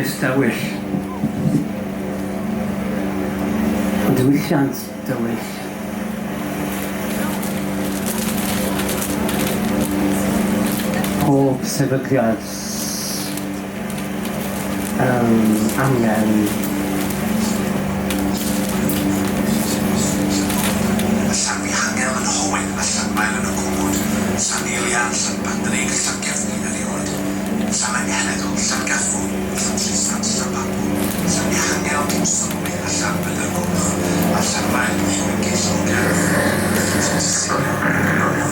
ynys dywyll. Ond diwylliant dywyll. Pob sefydliad yn angen. Llanfihangel yn Hywyn a Llanfair yn y Cwmwd, Llaneilian, Llanbadrig, Llangefni erioed, Llananghenedl, Llangaffo, Llantrisant, Llanbabo, Llanfihangel, Glwsonwy a Llanbedrgoch, a Llanfair Pwllgwyngyll o'r Gerdd, Llantysilio yn y Goch.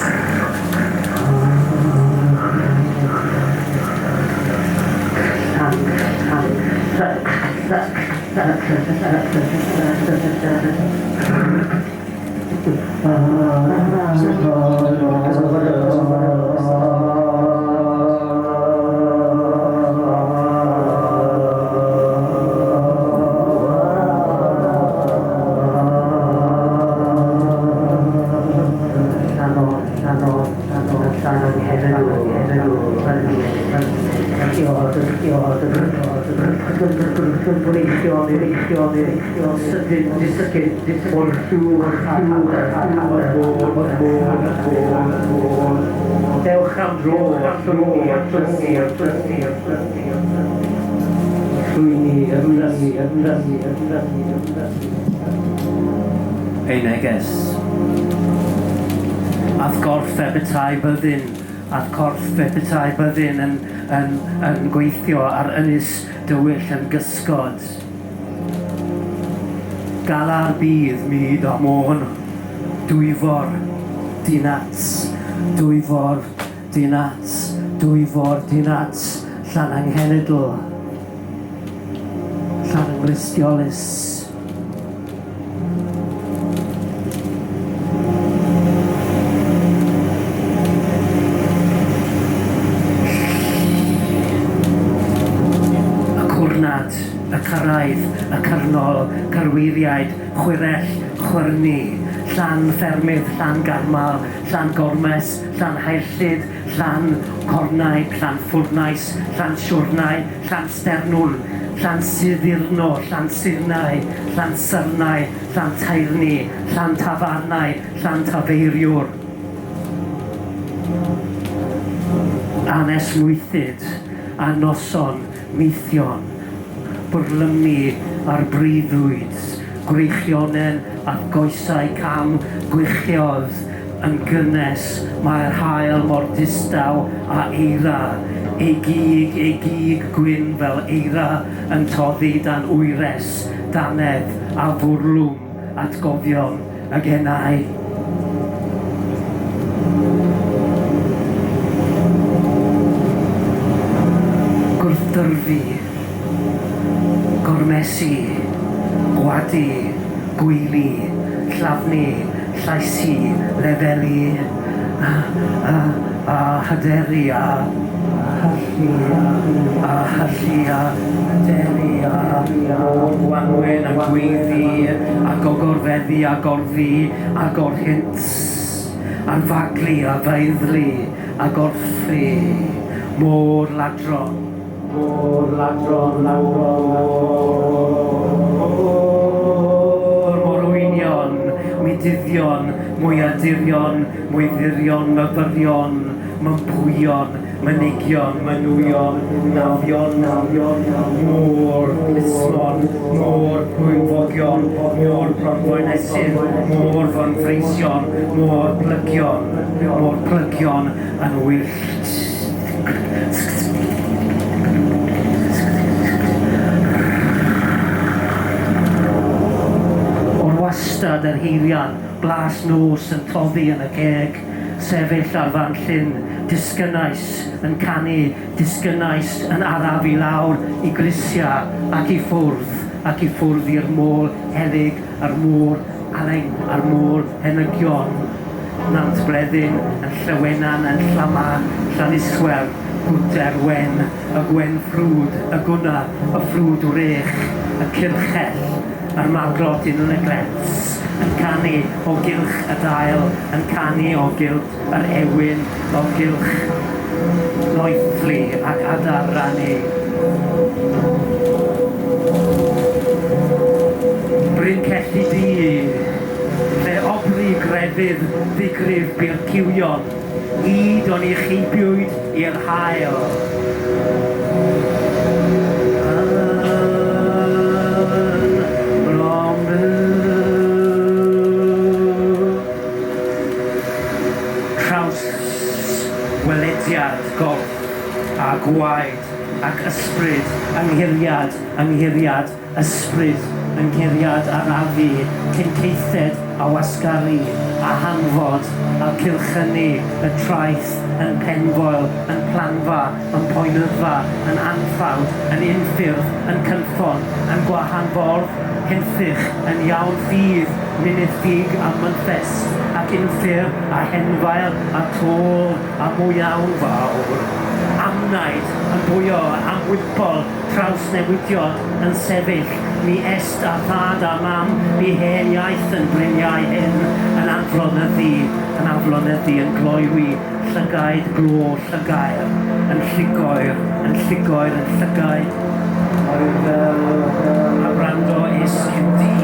Dewch am dro, Llwyni, ymrynu, ymrynu, ymrynu, ymrynu. Ei neges. Ath gorff e petai byddin, ath corff e petai byddin yn, yn, yn gweithio ar ynys dywyll yn gysgod. Galar bydd myd a môn, Dwyfor, Dinat, Dwyfor, Dinat, Dwyfor, Dinat, Llananghenedl, Llanangristiolis. Y cwrnad, y cyrraedd, y cyrnol, cyrweiriaid, chwyrell, chwyrnu, llan ffermydd, llan garmal, llan gormes, llan haerllug, llan cornau, llan ffwrnais, llan siwrnai, llan sternwn, llan suddurno, llan surnau, llan syrnau, llan tairni, llan tafarnau, llan tafeiriwr. Anesmwythyd a noson meithion, bwrlymu ar breuddwyd, gwreichionen a goesau cam gwychiodd yn gynnes, mae'r haul mor distaw â eira, ei gig, ei gig gwyn fel eira yn toddi dan wyres, dannedd a fwrlwm atgofion y genau. Gwrthdyrfu, gormesu, gwadu, gwylu, llafnu, llaesu, lefelu, a, a, a hyderu, a hyllu, a hyllu, a hyderu, a môr gwanwyn, a gweiddi, a gogorfeddu, a gorddi, a gorhynt, a'r faglu, a faeddlu, a gorfflu, môr ladron. Môr ladron, ladron, môr, morwynion, mududdion, mwyadurion, mwyddurion, myfyrion, mympwyon, mynegion, mynwyon, naddion, naddion, môr, plismon, môr, pwyfogion, môr, bronfoenesyn, môr, fonfreision, môr, plygion, môr, plygion yn wyllt. O'r wastad yr heirian, blas nos yn toddi yn y ceg, sefyll ar fan llyn, disgynnais yn canu, disgynnais yn araf i lawr i grisiau ac i ffwrdd, ac i ffwrdd i'r môl helyg a'r môr aleng a'r môr henygion. Nant Bleddyn yn Llywenan yn Llama, Llaniswel, Gwter Wen, y Gwen Ffrwd, y Gwna, y Ffrwd Wrech, y Cylchell, a'r Marglot in Neglets, yn canu o gylch y dail, yn canu o gylch yr ewyn, o gylch noethlu ac adar rannu. Bryn Celli Du, lle obry grefydd ddigrif bu'r cywion, hyd oni cheibiwyd i'r haul. Yn Blombyl. Traws welediad gorff a gwaed ac ysbryd yng nghuriad yng nghuriad ysbryd yng nghuriad arafu cyn ceithed a wasgaru a hanfod a cylchynu y traeth yn penfoel yn planfa yn poenyddfa yn anffawd yn unffurf yn cynffon yn gwahanffordd henffych yn iawn ffydd mynydd ffug a mynffest ac unffur a henfael a tôl a mwy fawr. Amnaid yn bwyo am wybol trawsnewidiod yn sefyll mi est a thad a mam mi hen iaith yn bryniau hyn yn aflonyddu yn aflonyddu yn gloywi llygaid glo llygair yn llugoer yn llugoer yn llygaid oer fel a gwrando is di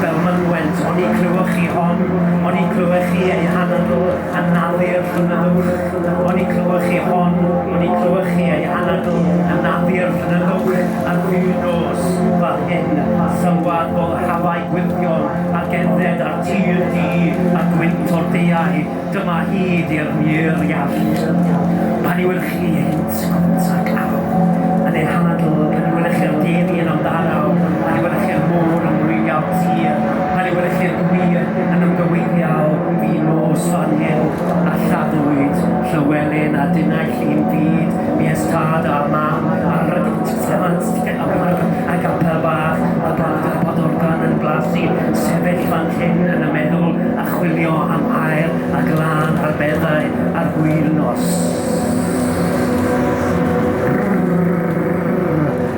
fel mynwent oni clywch chi hon oni clywch chi ei hanadl anaddu'r llonyddwch oni clywch chi hon oni clywch chi ei hanadl anaddu'r llonyddwch ar ddu nos fel hyn sylwad fel hafau gwyrddion a gerdded ar tir du a gwynt o'r deiau dyma hyd i'r mur iallt pan i welch chi hynt gwynt ac arw yn ei hanadl pan i welch chi'r deri yn ymddaraw pan i welch chi'r môr yn mlwyniaw tir pan i welch chi'r gwir yn ymgyweiriaw fi nos fan hyn a lladdwyd Llywelyn a dinnau llun fyd mi es tad a mam ar y a gapel bach a bod organ yn blasu sefyll fan hyn yn y meddwl a chwilio am aer a glân ar beddau a'r hwyr nos.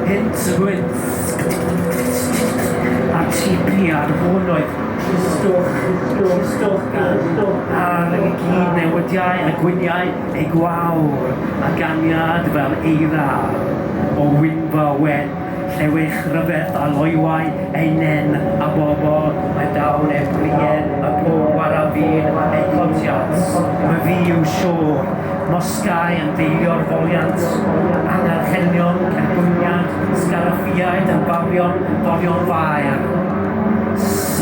Hynt gwynt a'r tipi a'r hwn oedd tristwch, tristwch gan ar y gyd newidiau a gwyniau ei gwawr a ganiad fel eira o wynfa wen llewych rhyfedd a loywau ei nen a bobl mae dawn ei brien a pob warafun ei codiant. My fi yw siôr, Mosgau yn deillio'r foliant, anarchenion, cergwyniad, sgaraffiaid yn fawrion, folion faer.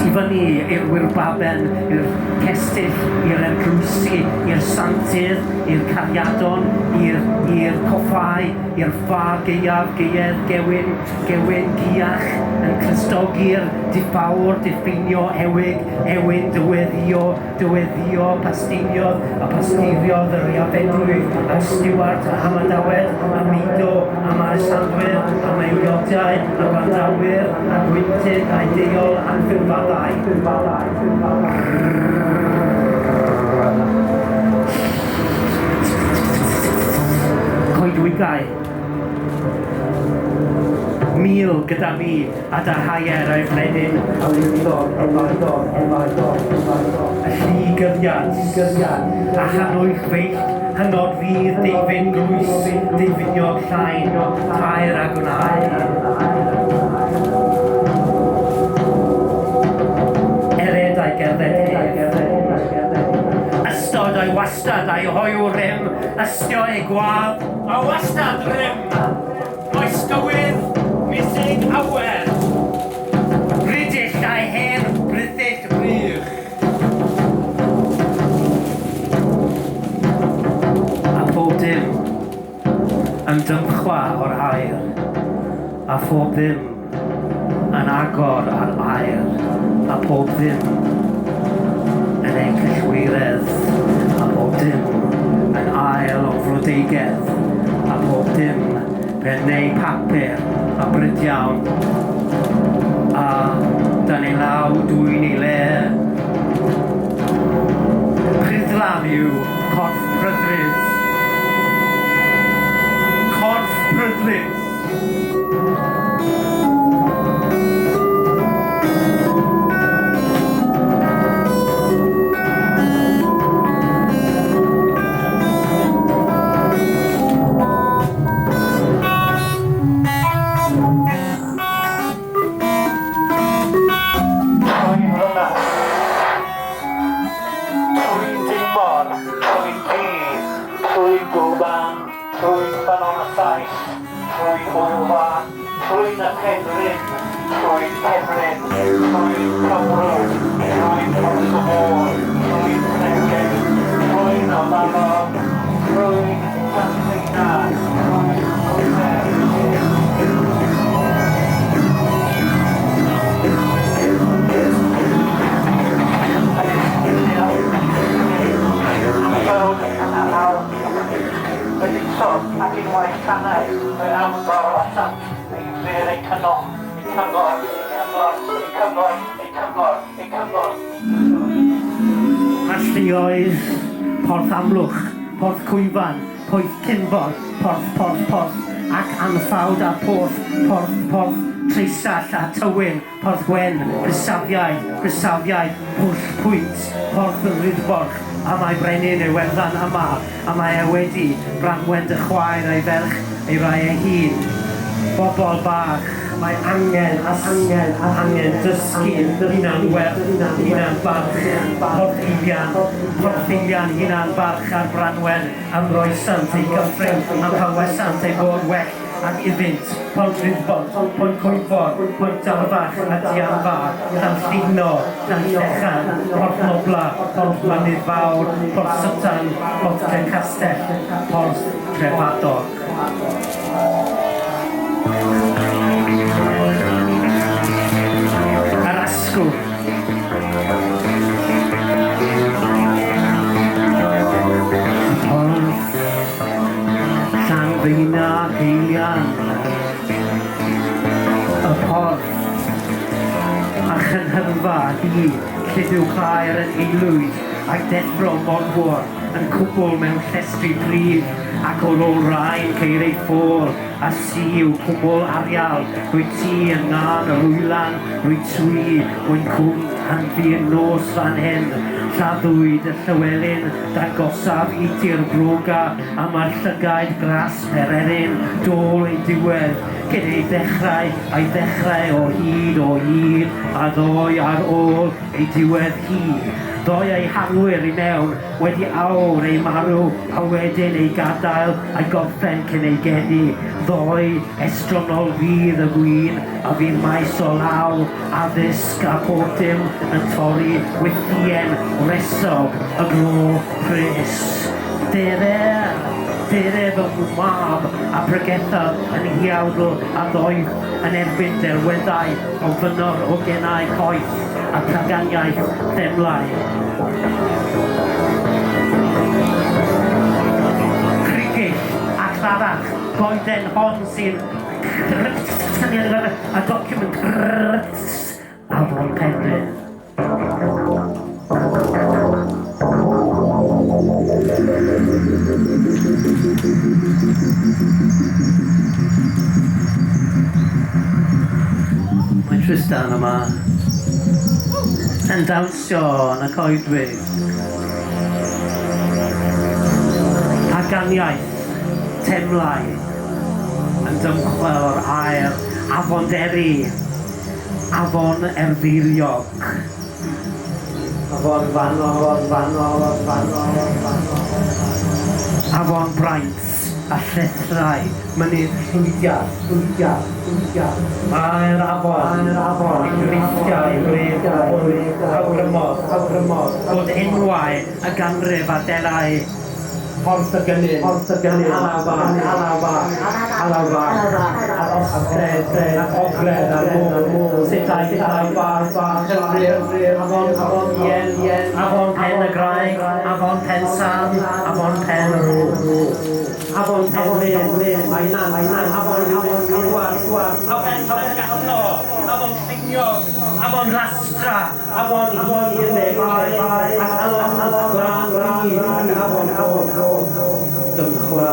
I fyny i'r wirbaben, i'r cestyll, i'r eglwysi, i'r santydd, i'r cariadon, i'r coffau, i'r ffa gaeaf, geiedd, gewyn, gewyn, giach, yn clustogi'r diffawr, diffeinio, ewig, ewyn, dyweddio, dyweddio, pastiniodd, a pasteiriodd yr iafedrwydd, a stiwart, a hamadawedd, a mudo, a marisandwyr, a meiodau, a gwrandawyr, a gwyntydd, a'i deiol, anffurfaddau. Coedwigau. Mil gyda mi a da haier a'i frenin a lwyddog, elfaddog, elfaddog, elfaddog. Y llu gyfiant, a chanwyll feill, hynod fydd deifyn glwys, deifiniog llain, tair a gwnau. Ered a'i gerdded hedd. Ystod a'i wastad a'i hoyw rym, ystio ei gwadd, a wastad rym. Oes dywydd, misig awer. Rydill a'i hen brithyll rych. A pob dim yn dymchwa o'r aer, a phob ddim yn agor ar aer, a pob ddim yn ei cyllwyredd, a pob dim yn ail o flodeugedd, a pob dim fel neu papur a brydiawn, a dan ei law dwyn ei le. Pruddlam yw corff prydryd. Corff prydryd. Lluoedd, Porth Amlwch, Porth Cwyfan, Pwyth Cynfor, Porth, Porth, Porth, ac Anffawd a Porth, Porth, Porth, Treisall a Tywyn, Porth Wen, Brysafiaid, Brysafiaid, Pwll Pwynt, Porth y Rhyddborch, a mae Brenin Iwerddon yma, a mae e wedi, Branwen dy chwaer a'i ferch ei rai ei hun. Bobol bach, mae angen, a angen, a angen dysgu hunan werth, hunan barch, Porth Eilian, Porth Eilian hunan barch ar Branwen, am roesant ei gyffring, am hawesant ei bod well ag iddynt, Pont Rhyddbont, Pont Coedfor, Pont Arfach a Dianfa, Llanllugno, Llanllechan, Porth Nobla, Porth Mynydd Fawr, Porth Sytan, Porth Trecastell, Porth Trefadog. Yr Asgwrn. Porth Llanfeina Geilian. Y Porth a Chynhyrfa hi, Lludw Claer yn Aelwyd a'i deffro Morfwr yn cwbl mewn llestri pridd ac o'r olrhain ceir ei ffôl a si yw cwmwl arial rwyt ti yn ngân yr wylan rwyt twi mwyn cwm tan fu'r nos fan hyn lladdwyd y Llywelyn dangosaf i ti'r broga a mae'r llygaid gras pererin dôl ei diwedd cyn ei ddechrau a'i ddechrau o hyd o hyd a ddoe ar ôl ei diwedd hi. Ddoe ei harwyr i mewn wedi awr ei marw a wedyn ei gadael a'i gorffen cyn ei geni. Ddoe estronol fydd y gwin a fydd maes o law addysg a pob dim yn torri wythïen wresog y glo pres. Dere, dere fy mab a bregethaf yn huawdl a ddoeth yn erbyn delweddau o fynor o genau coeth a phaganiaeth themlau. Cricell a Clarach, goeden hon sy'n a document Afon Penrhyn. Mae Tristan yma yn dawnsio yn y coedwig. Paganiaeth, temlau yn dymchwel o'r aer, afon Deri, afon Erddiriog. Afon Fanol, Afon Fanol, Afon Fanol, Afon Fanol. Afon Braint a llethrau mynydd Llwydiarth, Llwydiarth, Llwydiarth. Mae'r afon, Mae'r afon, yn greithiau wledd oedd awgrymodd, awgrymodd, bod enwau y ganrif a delai Porth y Gynin, Porth y Gynin, Alaw Fach, Alaw Fach, Alaw Fach, a'r Ostredd, a'r Ogledd a'r môr, sut aeth Alaw Fach, Fach, Cymru, Afon, Afon Ien, Ien, Afon Pen y Graig, Afon Pen Sarn, Afon Pen y Rôg, Afon Penrhyn, Mae Nant, Afon Afon Pedwar, Afon Llangadno, Afon Lleiniog, Afon Lastra, Afon Hir neu Bae, ac Alon Glan Rhyd ac Afon Coch, Dymchwel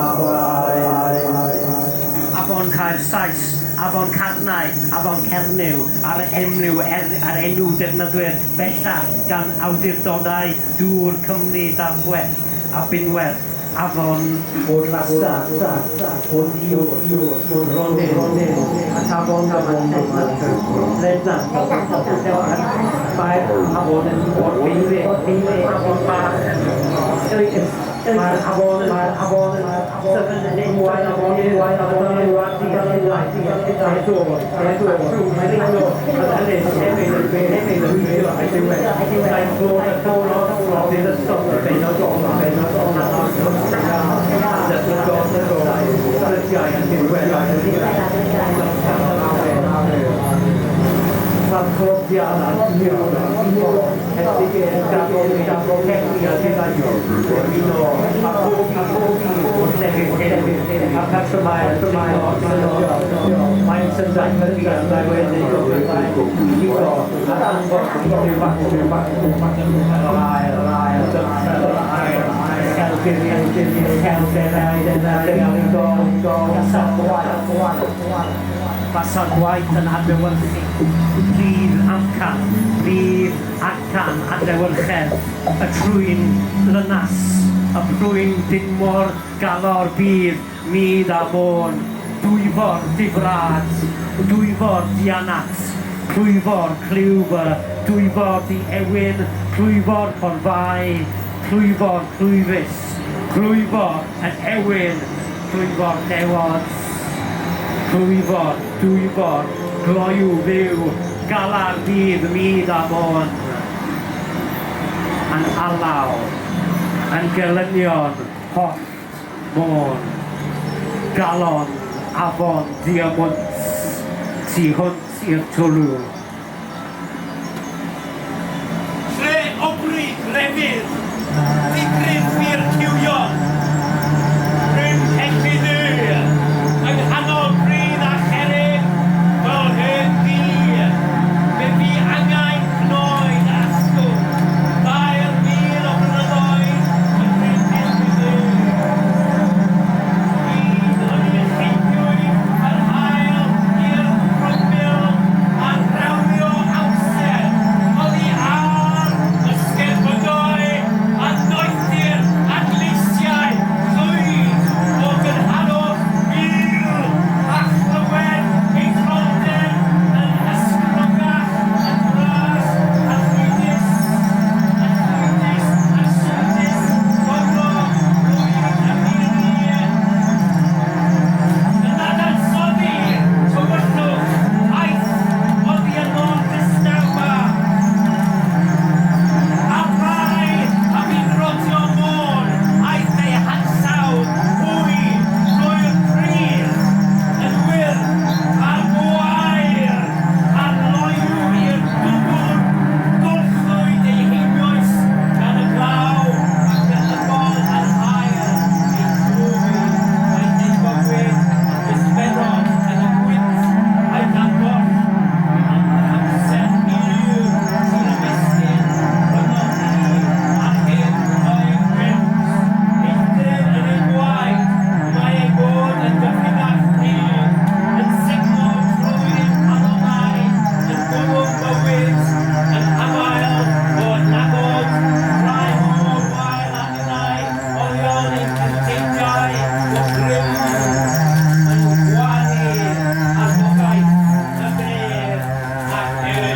Afon Caer Sais, Afon Carnau, Afon Cernyw, a'r enw, er, a'r enw defnyddwyr bellach gan awdurdodau Dŵr Cymru Dargwell a Binwerth, Afon o'r Lasta, o'r Iwr, o'r Ronyn, ac Afon Lednant. Mae'r afon yn o'r Beiri, afon bach. Mae'r afon, mae'r afon yn tyfu'n yn enwau, afon enwau, afon enwau, dau dôr, dau dôr, mae'r enw, yr ynys hefyd yn hefyd yn gweithio a'i diwedd. Daeth ddod y ffwrdd bydd ystod y bennod ola, bennod ola, datblygodd y ffrydiau a diwedd Traddodiad ar Basa'r gwaith yn adlewyrchu prif amcan, prif arcan adlewyrchedd y trwyn lynas, y plwyn dinmor galor bydd mudd a môn, dwyfor difrad, dwyfor dianat, clwyfor clyw fy, dwyfor di ewyn, clwyfor corfau, clwyfor clwyfus, clwyfor yn ewyn, clwyfor dewod, clwyfor, dwyfor, gloyw fyw, galar bydd mud a môn, yn alaw, yn gelynion, hollt, môn, galon, afon, diamwnt, tu hwnt i'r twlw. Lle o bryd grefydd, digrif i'r cywion, Bryn Celli Ddu, yng nghanol pridd a cherrig, fel hen ddu, fe fu angau'n cnoi'n asgwrn, 3,000 o flynyddoedd yn Bryn Celli Ddu. Hyd oni cheipiwyd yr haul i'r crombil a rhawlio amser oddi ar ysgerbydau a doethur adleisiau llwyd o gynharwch mil a chlywed ei throlldeb yn ysgrogach yn fras a llwydus a llwydus a swnus gofrog lwyd a miri yn dadansoddi tywyllwch aeth oddi yno distawfa a rai a fu'n rodio môn aeth eu hansawdd hwy drwy'r pridd yn wyrdd a'r gwair a'r loyw i'r dwbl golchwyd eu heinioes gan y glaw ac yn ybol yr haul eu trwy aeth eu bywyd yn ddisberog yn y gwynt aeth ar goll am yr amser hir sy'n ymestyn rhyngom ni a'r hyn oedd gynt. Eithr yn ei gwaed mae ei bod yn gyfrinach rhydd, yn sugno trwy ein calonnau, yn bwrw bywyd, yn afael o adnabod rai mor wael â ninnau, olion ein cynteidiau o grym yn gwadu arfogaeth y bedd ac ef.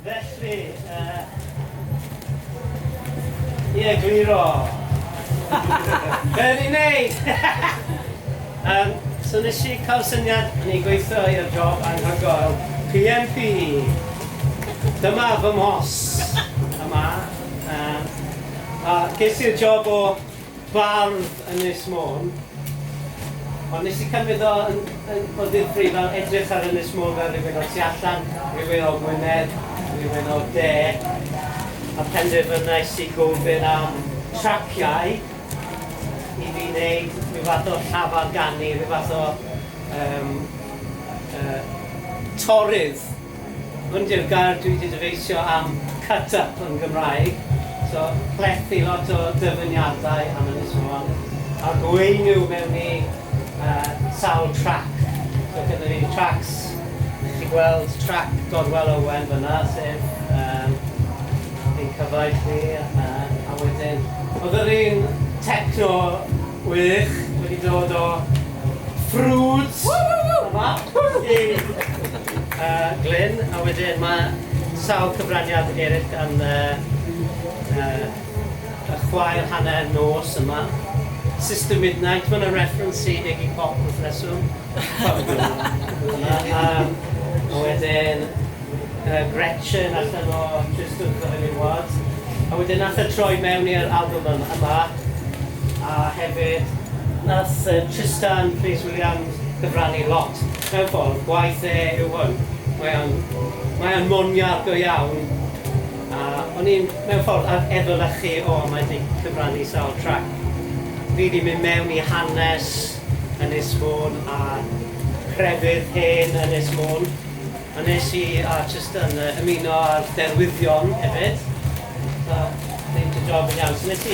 Felly, i egluro, be o'n i'n neud? So nes i cael syniad, o'n i'n gweithio i'r job anhygoel PMP. Dyma fy mhos yma. A ges i'r job o bardd Ynys Môn. Ond nes i cymryd o yn, yn, o ddifri fel edrych ar Ynys Môn fel rhywun o'r tu allan, rhywun o Gwynedd, rhywun o'r de, a penderfynais i gofyn am traciau i fi wneud rhyw fath o llafar ganu, rhyw fath o um, torrydd. Hwn 'di'r gair dwi 'di dyfeisio am cut up yn Gymraeg. So, plethu lot o dyfyniadau am Ynys Môn a gweu nhw mewn i sawl trac. So gyda fi tracs, chi gweld trac Gorwel Owen fyna, sef ein cyfaill ni, a wedyn oedd yr un techno wych wedi dod o Ffrwd yma i Glyn, a wedyn mae sawl cyfraniad eraill gan y chwaer hanner nos yma. Sister Midnight, mae yna reference i Iggy Pop wrth reswm. A wedyn Gretchen allan o Tristwch y Menywod. A wedyn nath e troi mewn i'r album yma, a hefyd nath Tristan Rhys Williams gyfrannu lot. Mewn ffordd, gwaith e yw hwn. Mae o'n, mae o'n moniar go iawn. A o'n i'n, mewn ffordd, efelychu, o, mae 'di cyfrannu sawl trac. Fi 'di mynd mewn i hanes Ynys Môn a crefydd hen Ynys Môn. A nes i a Tristan ymuno â'r Derwyddion hefyd. So, neud y job yn iawn. So nes i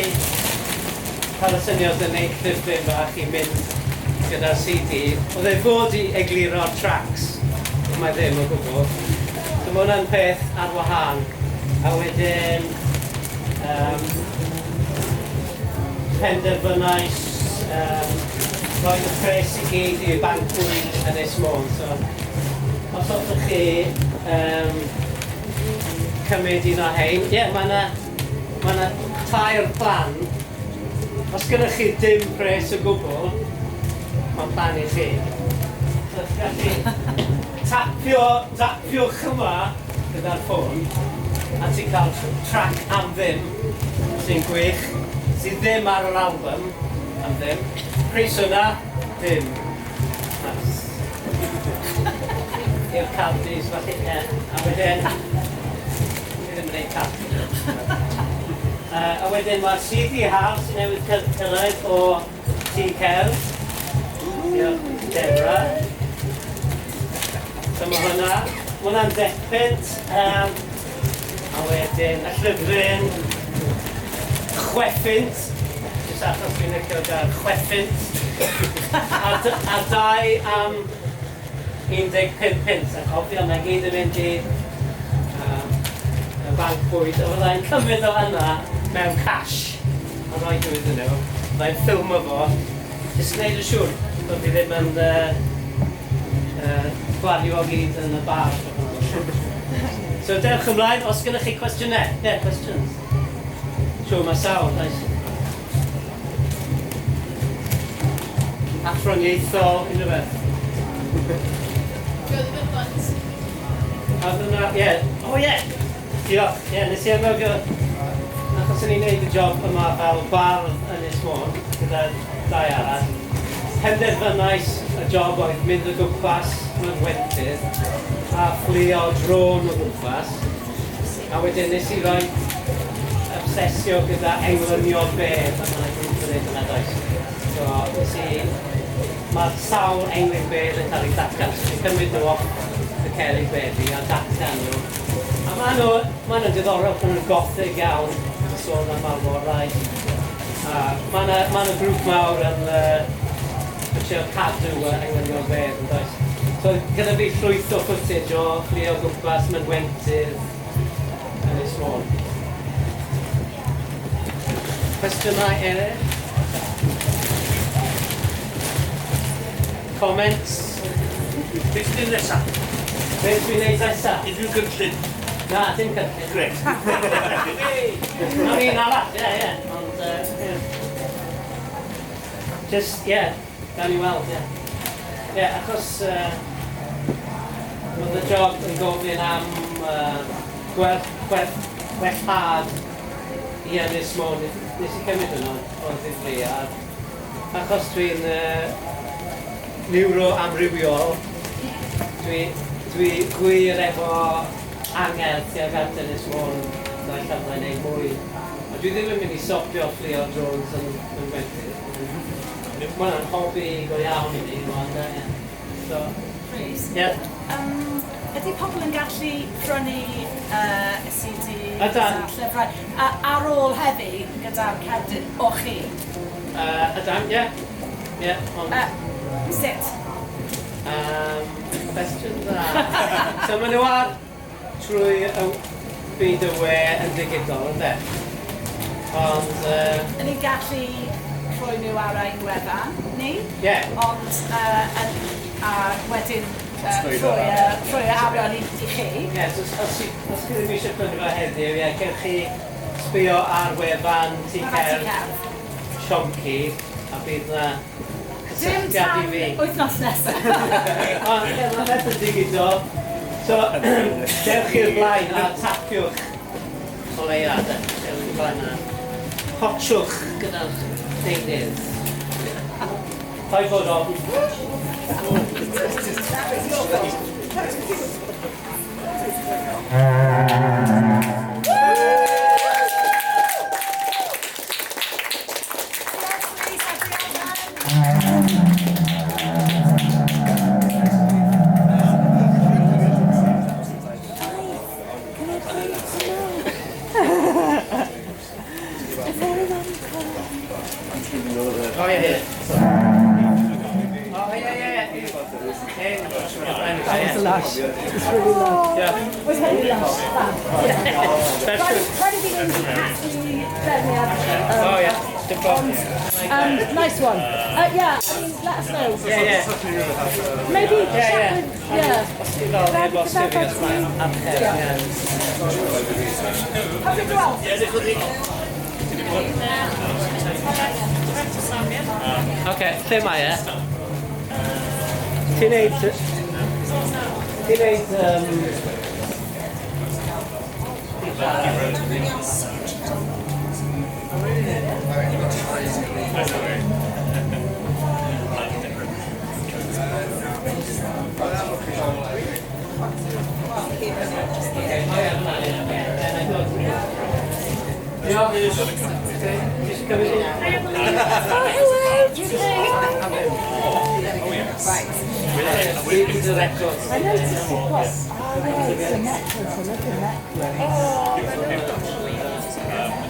cael y syniad o wneud llyfryn bach i mynd gyda'r CD. Oedd e fod i egluro'r tracks, ond mae ddim o gwbl. So mae hwnna'n peth ar wahân. A wedyn um, penderfynais um, rhoi y pres i gyd i banc bwyd Ynys Môn. So, os hoffech chi um, cymryd un o hein, ie, yeah, mae yna ma 'na tair plan. Os gennych chi dim pres o gwbl, mae'n plan i chi. So, chi'n gallu tapio, tapiwch yma gyda'r ffôn, a ti'n cael trac am ddim, sy'n gwych, sydd ddim ar yr album am ddim. Pris hwnna, dim. Nice. I'r cardis, falle, ie. A wedyn, dwi ddim yn gwneud cardis. A wedyn mae'r CD haf sy'n newydd cyrraedd o Tŷ Cerdd. Diolch i Deborah. So mae hwnna, mae hwnna'n ddecpunt. A wedyn y llyfryn chweffunt, jyst achos dwi'n licio gair chweffunt. A dau am 15 punt, a cofio, mae gyd yn mynd i y banc bwyd, a fydda i'n cymryd o yna mewn cash a rhoi nhw iddyn nhw. Fydda i'n ffilmo fo, jyst gwneud yn siŵr bod fi ddim yn gwario o gyd yn y bar. So dewch ymlaen os gennych chi cwestiynau. Yeah, questions. Siŵr mae sawl, oes? Athroniaethol, unrhyw beth. Be oedd y fynwent? A oedd yna, ie, o ie! Diolch, ie, nes i anghofio, achos o'n i'n neud y job yma fel bardd Ynys Môn, gyda dau arall, penderfynais y job oedd mynd o gwmpas mynwentydd a fflio drôn o gwmpas, a wedyn nes i roi obsesio gyda englynion bedd, a mae 'na grŵp yn neud hwnna does? So nes i, mae sawl englyn bedd yn cael eu datgan, so dwi'n cymryd nhw off y cerrig beddi a datgan nhw. A maen nhw, maen nhw'n diddorol, maen nhw'n gothig iawn, yn sôn am marworaeth. A mae 'na, mae 'na grŵp mawr yn yn trio cadw y englynion bedd, yn does? So gyda fi llwyth o footage o fflio o gwmpas mynwentydd Ynys Môn. Cwestiynau eraill? Comments? Beth ti'n neud nesa? Beth dwi'n neud nesa? Unrhyw gynllun? Na, dim cynllun. Grêt. Nawn ni un arall, ie, ie. Ond, ie. Jyst, ie, gawn ni weld, ie. Ie, achos roedd y job yn gofyn am gwell, gwell, gwellhad i Ynys Môn. Nes i cymryd hwnna o ddifri, a achos dwi'n Neuroamrywiol. Dwi, dwi gwir efo angerdd tuag at Ynys Môn, naill ai neu mwy. A dwi ddim yn mynd i stopio fflio drones yn Gwenthyr. Mae hwnna'n hobi go iawn i fi, ond ie. So, Rhys, ie. Ydy pobl yn gallu prynu y CD Ydan. a llyfrau ar ôl heddi gyda'r cerdyn o chi? Ydan, ie. Ie, ond... Sut? Cwestiwn dda. So maen nhw ar trwy y byd y we yn digidol, ynde? Ond, Yn ni'n gallu rhoi nhw ar ein wefan ni, ond a wedyn trwy y arian i chi. Ie, so os chi ddim eisiau prynu fo heddiw, ie, cewch chi sbio ar wefan Tŷ Wefan Tŷ Cerdd Cerdd. Sionci, a bydd na Dim cysylltiad i tan fi. wythnos nesaf. Ond, ie, mae beth yn digidol. So, dewch i'r blaen a tapiwch o leia, de. Dewch i'r blaen a potsiwch gyda'r deunydd. Paid bod ofn. Diolch, Rhys a Rhiannon. Can I play some more? A very long call. Oh, yeah. Oh, yeah. Hey, It's lush. It's really lush. Yeah. Was very lush. That's good. Try to be Lindsay Catley, Oh, yeah. Dim problem. Nice one. Yeah, I mean, let us know. Yeah. Maybe Yeah, chat yeah. with, yeah. Os ti fel e-bost i fi, os mae'n archeb, ie. How's it go? Oce, lle mae e? Ti'n neud... Ti'n neud... Diolch. Just cymryd i. Oh, hello. These are records. I noticed it quite. Oh, yeah, it's a necklace. I love the necklace.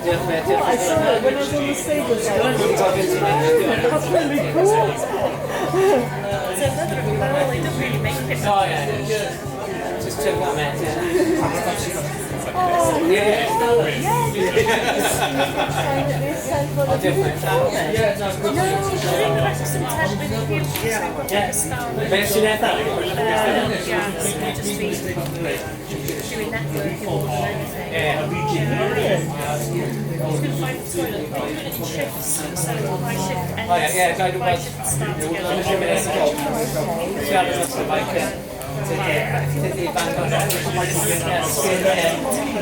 Diolch, mate. Oh, I saw it when I was on the stage. I was like, oh, that's really cool. Oh, yeah. Just check that, mate. Yeah. Oh, Yeah. yeah. Oh, diolch, mate. Yeah, no, good. Yeah. Beth sy'n eitha? Yeah. Oh, yeah, gael gwybod. Dwi'n eisiau mynd ysgol. Siarad dros y bike. Tydi Bangor. Sgiliau.